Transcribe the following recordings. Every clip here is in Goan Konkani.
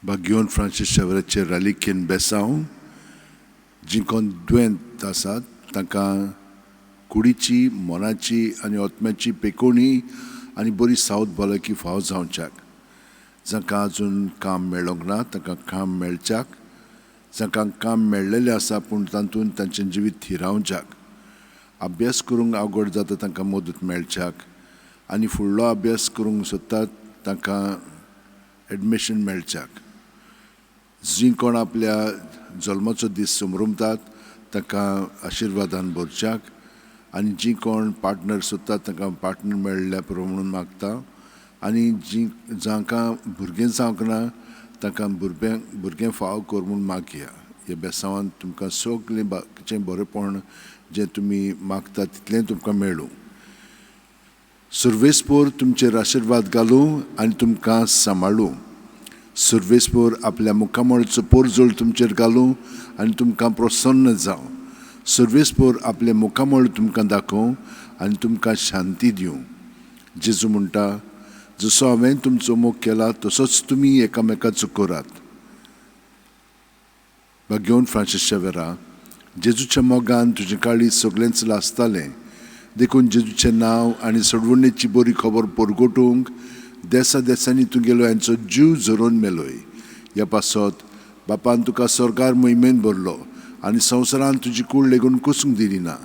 बाग्योन फ्रांसीस शेवराचे रालिकेन बेसांव जीं कोण दुयेंत आसात तांकां कुडीची, मनाची आनी आत्म्याची पेकोणी आनी बरी सावत भलायकी फाव जावच्याक, जांकां अजून काम मेळोंक ना तांकां काम मेळच्याक, जांकां काम मेळ्ळेलें आसा पूण तातूंत तांचें जिवीत थिरावच्याक, अभ्यास करूंक अवघड जाता तांकां मदत मेळच्याक आनी फुडलो अभ्यास करूंक सोदतात तांकां एडमिशन मेळच्याक, जीं कोण आपल्या जल्माचो दीस समरमतात तांकां आशिर्वादान भरच्याक आनी जीं कोण पार्टनर सोदतात तांकां पार्टनर मेळ्ळ्या पुरो म्हणून मागता आनी जीं जांकां भुरगें जावंक ना तांकां भुरगें फाव कर म्हूण मागया. ह्या बेसांवान तुमकां सगळें बाकीचें बरेंपण जें तुमी मागता तितलें तुमकां मेळूं. सुर्वेसपोर तुमचेर आशिर्वाद घालूं आनी तुमकां सांबाळूं. सुर्वेसपोर आपल्या मुखामळचो पोरजोळ तुमचेर घालूं आनी तुमकां प्रसन्न जावं. सुर्वेसपोर आपलें मुखामळ तुमकां दाखोवं आनी तुमकां शांती दिवं. जेजू म्हणटा, जसो हांवें तुमचो मोग केला तसोच तुमी एकामेकाचो करात. बागेवन फ्रांसीस शेवेरा, जेजूच्या मोगान तुजें काळीज सगळेंच लासतालें, देखून जेजूचें नांव आनी सोडवणेची बरी खबर परगटूंक देसा देसांनी तुगेलो यांचो जीव झरोवन मेलोय. ह्या पासत बापान तुका सरकार मोहिमेन भरलो आनी संवसारान तुजी कूड लेगून कुसूंक दिली ना.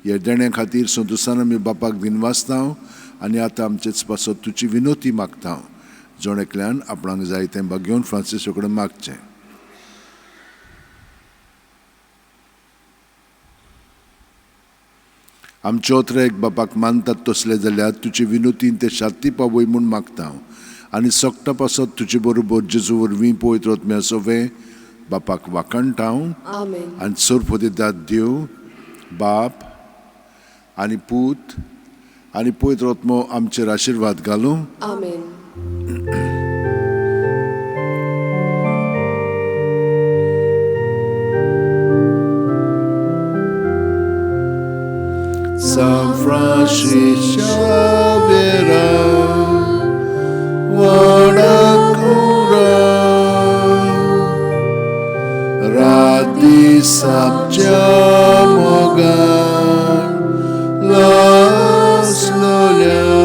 ह्या देण्या खातीर संतोसान आमी बापाक दिनवासता आनी आतां आमचेच पासत तुजी विनोती मागता. जण एकल्यान आपणाक जाय तें बागेवन फ्रांसीस कडेन मागचें. आमचे ओतरेक बापाक मानतात तसले जाल्यार तुजे विनोतीन ते शांती पावय म्हूण मागता आनी सगटा पासत तुजे बरोबर जेजू वरवीं पवित्र आत्म्या सवें बापाक वाखाणटा. आनी सरपदेदाद देव बाप आनी पूत आनी पवित्र आत्मो आमचेर आशिर्वाद घालूं. आमेन. San Francis Xavier, Wadakura, Radi Sabjamogan, Las Lolia,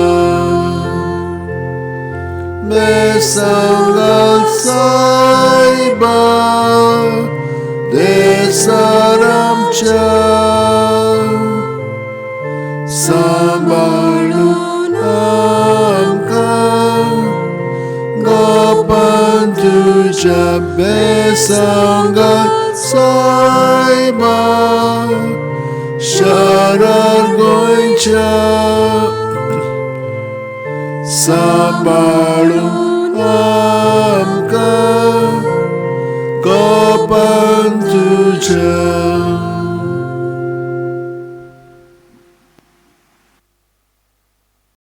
Besangal Saiba, Desaramcha. Sambalun amka Gopan tuja besanga saiba Sharar goincha Sambalun amka Gopan tuja